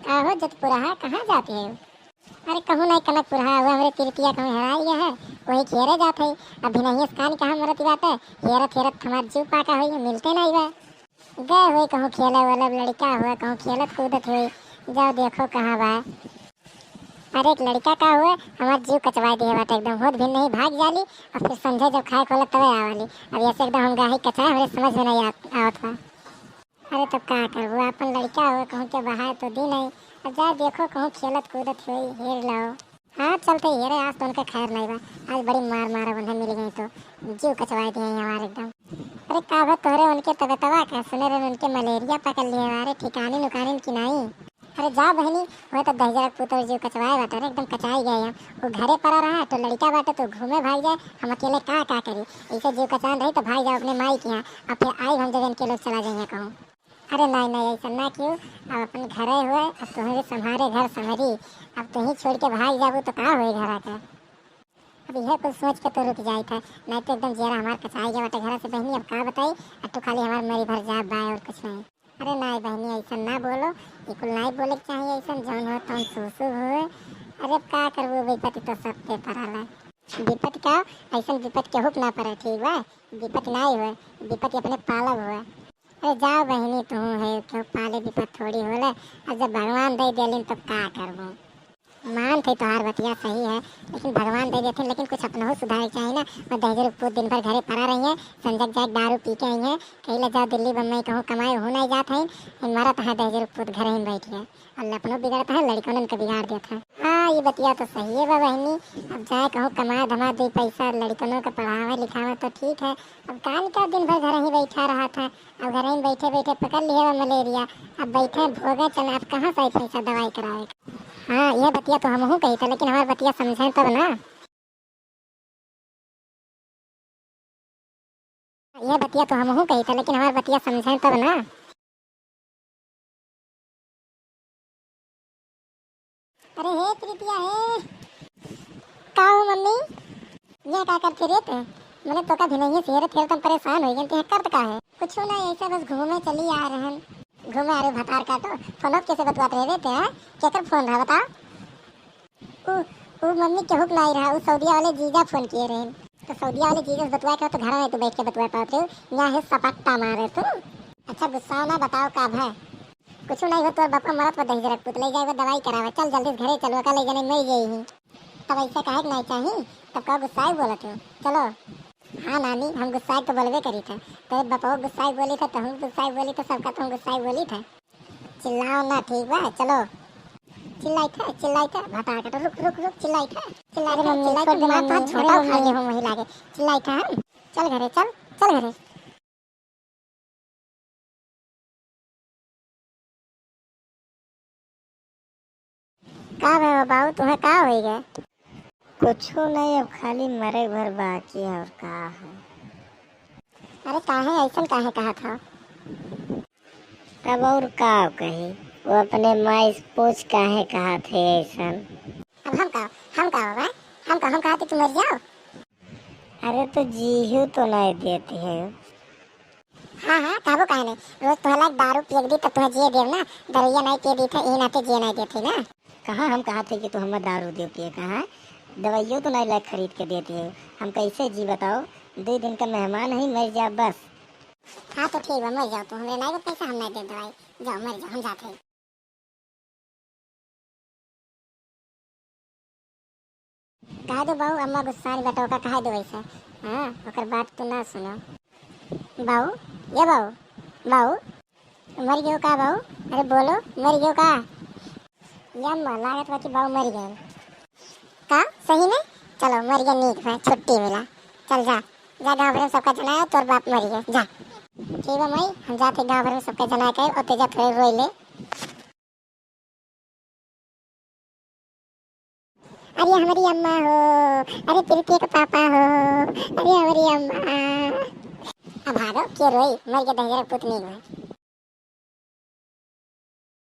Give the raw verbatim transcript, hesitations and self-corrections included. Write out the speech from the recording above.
का हो जतपुरहा, कहाँ जात है? अरे कहूँ नहीं कनकपुरहा, वो हमरे पिरतिया कहूँ हेराई गया है, वही खेरे जात है। अब भिनहिया से कान कहाँ मरत बाटे, हेरत हेरत हमार जीव पाका होई, मिलते नहीं बा। गए हुए कहूँ खेले वाला लड़का हुआ, कहूँ खेलत कूदत हुई, जाओ देखो कहाँ बा। अरे एक लड़का का हुआ, हमार जीव कचवाई दिए बाटे एकदम, होत भी नहीं भाग जाली, और फिर संझे जब खाए खोले तबे आवाली। अब ऐसे एकदम हम गाही कचाए, हमरे समझ में नहीं आ-, आवत बा। अरे तो का करबो, अपन लड़का हुआ, कहूँ के बहाए तो दी नहीं। अब जा देखो कहूँ खेलत कूदत हुई, हेर लाओ। हाँ चलते हेरे, आज तो उनके खैर नहीं बा, आज बड़ी मार मारा उन्हें मिल गई तो जीव कचवाई दिए हमार एकदम। अरे का बा तोहरे उनके तबीयतवा का, सुने रहे उनके मलेरिया पकड़ लिए बा, अरे ठिकानी नुकानी की नहीं। अरे जा बहनी, वह तो दहिजरा के पुतोर जीव कचवाए बाटे रे, एकदम कचाई गए हम। वो घरे पड़ा रहा तो लड़का बाटे तो घूमे भाग जाए, हम अकेले का का करी। ऐसे जीव कचान रही तो भाग जाओ अपने माई के यहाँ, अब फिर आई हम जब इनके लोग चला जाइए कहूँ। अरे नहीं नहीं, ऐसा ना क्यों, अब अपन घरे हुए, अब तुम्हें भी संभारे घर संभरी, अब तुही छोड़ के भाग जाबू तो का होई घर आके। अब यह कुल सोच के तो रुक जाई था, नहीं तो एकदम जियरा हमार कचाई गया बाटे घर से बहनी। अब का बताई, अब तो खाली हमार मरी भर जाब बा और कुछ नहीं। अरे नाई बहनी, ऐसन ना बोलो, ये कुल नाई बोले के चाहिए, ऐसन जौन हो तौन सूसू हो। अरे अब का करबो, विपत्ति तो सब पे पड़ल है। विपत्ति का? ऐसन विपत्ति केहू के ना पड़े, ठीक बा? विपत्ति नाई हुए, विपत्ति अपने पालब हुए। अरे जाओ बहनी, तू है क्यों पाले, विपत्ति थोड़ी होला। अब जब भगवान दे देलिन तब का करबो? मान थे तोहार बतिया सही है, लेकिन भगवान दे देथिन, लेकिन कुछ अपनहु सुधारे के चाही ना। वो दहिजरू पूत दिन भर घरे पड़ा रही है, संजक जाए दारू पी के आई है, कहिला जाओ दिल्ली बम्बई कहूँ कमाए, वहू नहीं जात है। इन मरत है दहिजरू पूत घर ही बैठ गए, और अपनो बिगड़त है, लड़कनन के बिगाड़ देत है। हाँ, ये बतिया तो सही है बा बहनी, अब जाए कहूँ कमा धमा दो पैसा, लड़कनों के पढ़ावे लिखावे तो ठीक है। अब कान का दिन भर घर ही बैठा रहा था, अब घर में बैठे बैठे पकड़ लिहे बा मलेरिया। अब बैठे भोगे चले, अब कहाँ से आई पैसा दवाई करावे के? हाँ, यह बतिया तो हमहू कही था, लेकिन हमार बतिया समझे तब ना। यह बतिया तो हमहू कही था, लेकिन हमार बतिया समझे तब ना। अरे हे प्रीतिया हे। का हो मम्मी? यह का करते रे ते? मने तोका भिनहिये से हेरत हेरत हम परेशान हो गए, ते करत का है? कुछ ना, ऐसे बस घूमे चली आ रहन। घूमे आरे भतार काटो, फोन कैसे बतवात रहे रे ते, हैं? केकर फोन रहा बताओ? उ, उ मम्मी केहू के नाई रहा, उ सऊदिया वाले जीजा फोन किए रहे। तो सऊदिया वाले जीजा से बतवाए के हो तो घर में तो बैठ के बतवाए पावत रहे, यहाँ है सपट्टा मारे तू। अच्छा गुस्सा ना, बताओ का भय? कुछ नहीं हो, तोर बापा मरत बा दहिजरा के पूत, ले जाए दवाई करावे। चल जल्दी से घरे चलो, का ले जाने मर गई ही। तब ऐसे कहे के नहीं चाही, तब का गुस्साए बोलत हो? चलो। हाँ नानी, हम गुस्साए तो बोलबे करी था, तेरे बापा गुस्साए बोली था, तुम गुस्साए बोली था, सबका तुम गुस्साए बोली था। चिल्लाओ ना, ठीक बा, चलो। चिल्लाई था, चिल्लाई था, भटा कट, रुक, रुक, रुक, चिल्लाई था, चिल्लाई अरे था, मम्मी, चिल्लाई छोड़ था, दे मार मम्मी, तो अरे छोटा उखाड़ मम्मी। ले हम वहीं लागे। चिल्लाई था हम। चल घरे, चल, चल घरे। का भय हो बाबू, तुम्हें का होई गए? कुछो नहीं, अब खाली मरे भर बाकी है, और का है? अरे काहे ऐसन काहे कहा था? तब और का कही, वो अपने माई से पूछ काहे कहा थे ऐसन? अब हम का, हम का बाबा, हम का, हम कहा थे कि मर जाओ। अरे तो जीहू तो नहीं देती है। हाँ हाँ, कहबो काहे नहीं, रोज तोहला दारू पिए दी तो तुहे जिए देव ना, दरुइया नहीं पिए दी थे, ई नाते जिए नहीं देते ना। कहाँ हम कहा थे कि तू हमें दारू दे पिए, कहाँ दवाइयों तो नहीं लायक खरीद के देती है, हम कैसे जी बताओ, दो दिन का मेहमान है, मर जा बस। हाँ तो ठीक बा, मर जाओ तू, हमरे नहीं बा पैसा, हम नहीं दे दवाई, जाओ मर जाओ, हम जाते हैं। कह दो बाऊ, अम्मा गुस्सा नहीं बटोका, कह दो ऐसे। हाँ, ओकर बात तू ना सुनो। बाऊ, ये बाऊ, बाऊ, मर गयो का बाऊ? अरे बोलो, मर गयो का? ये अम्मा, लागत बा कि बाऊ मर गए। का? सही में? चलो, मर गए, नीक बा, छुट्टी मिला। चल जा, जा गाँव भर में सबका जनाए, तोर बाप मर गए, जा। ठीक बा माई, हम जाते गाँव भर में सबका जनाए के, और तेजा थोड़े रोई ले। अरे हमारी अम्मा हो, अरे प्रीति के पापा हो, अरे हमारी अम्मा। अब भागो, के रोई, मर के दहिजरा पूत नीक बा।